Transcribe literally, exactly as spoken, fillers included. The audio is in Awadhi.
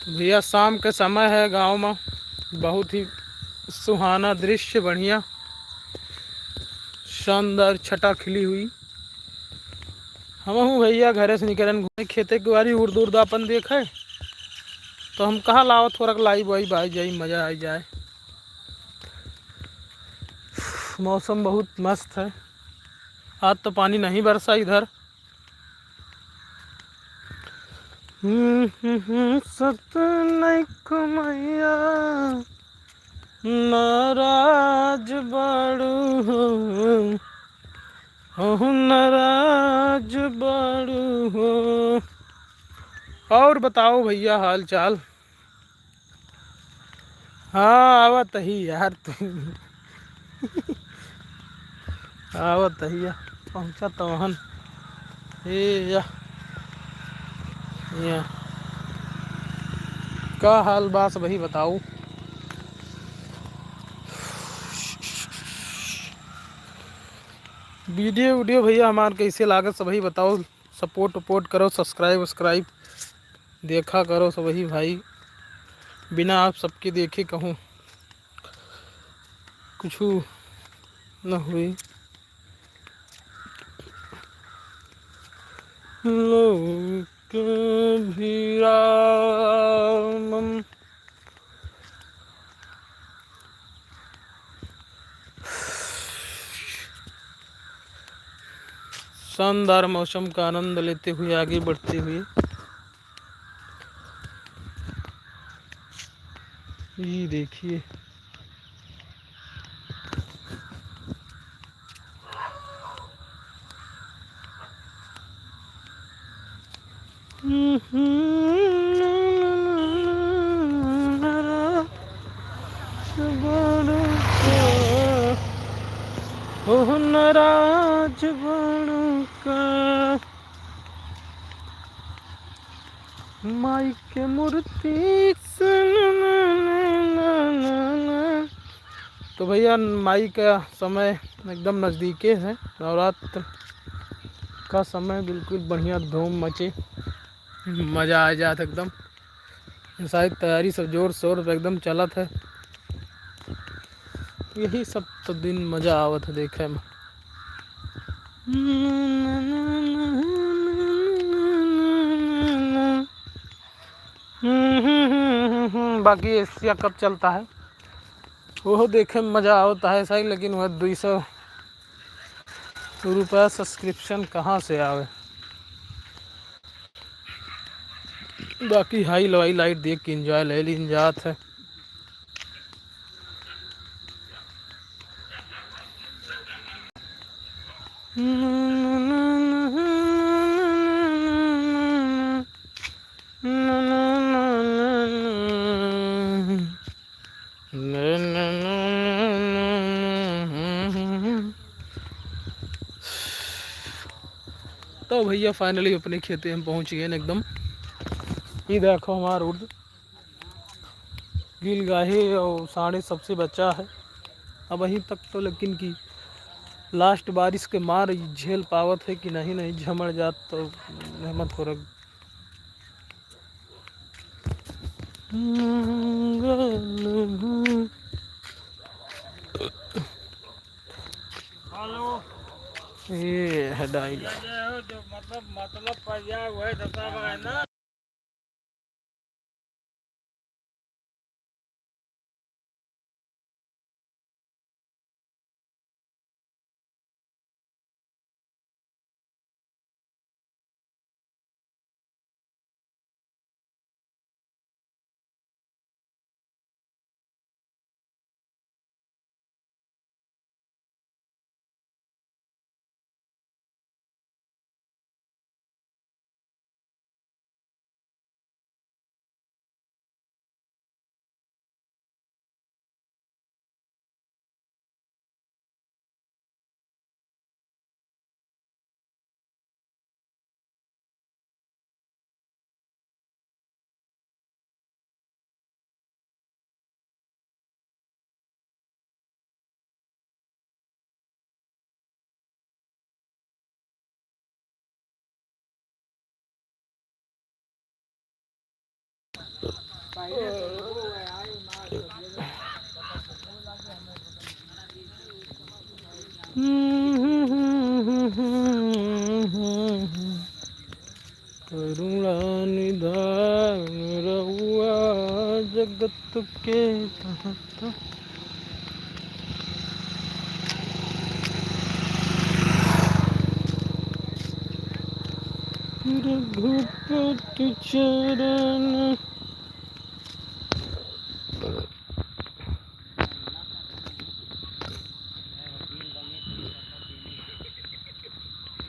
भैया, शाम के समय है गाँव में, बहुत ही सुहाना दृश्य, बढ़िया, शानदार छटा खिली हुई। हमहूँ भैया घरे से निकरन घूमे, खेते के बारी उर्द उर्द अपन देखे, तो हम कहा लावा थोड़ा लाइव वाइव आ जाई, मजा आ जाए। मौसम बहुत मस्त है, आज तो पानी नहीं बरसा इधर। हम्म, हम्म, हम्म, सत नहीं कमैया, नाराज बाड़ू हो, हो नाराज बाड़ू हो। और बताओ भैया, हाल चाल? हाँ, आवत ही यार, तू आवत ही या, पहुँचा तो हन। ए या, या। का हाल बा, सबही बताऊ। वीडियो वीडियो भैया हमार कैसे लागत, सबही बताऊ। सपोर्ट वपोर्ट करो, सब्सक्राइब वब्सक्राइब देखा करो सबही भाई। बिना आप सबके देखे कहूँ कुछ न हुई। लोक भिरामम। शानदार मौसम का आनंद लेते हुए आगे बढ़ते हुए, ये देखिए। हो नाराज बाड़ू का माई के मूर्ति से। तो भैया, माई का समय एकदम नज़दीके है, नवरात्र का समय बिल्कुल बढ़िया धूम मचे, मज़ा आ जात एकदम। शायद तैयारी सब जोर शोर पे एकदम चलत है। यही सब तो दिन मजा आवत है देखे में। बाकी एशिया कप चलता है, वो देखे में मजा आवता है सही, लेकिन वह दो सौ रुपया सब्सक्रिप्शन कहाँ से आवे? बाकी हाई लवाई लाइट देख के एंजॉय ले लीन जात है। तो भैया, finally अपने खेते हम पहुँच गए एकदम। ये देखो हमार उर्द गिल गाहे और साढ़े सबसे बचा है। अब वहीं तक तो, लेकिन कि लास्ट बारिश के मार झेल पावत है कि नहीं, नहीं झमड़ जात तो रहमत हो रख। हेलो। ये है डायलॉग। ये जो मतलब, मतलब पर जाए वही दशा बा है ना। करुणा निधान रहुआ जगत के तहत। रघुपति चरण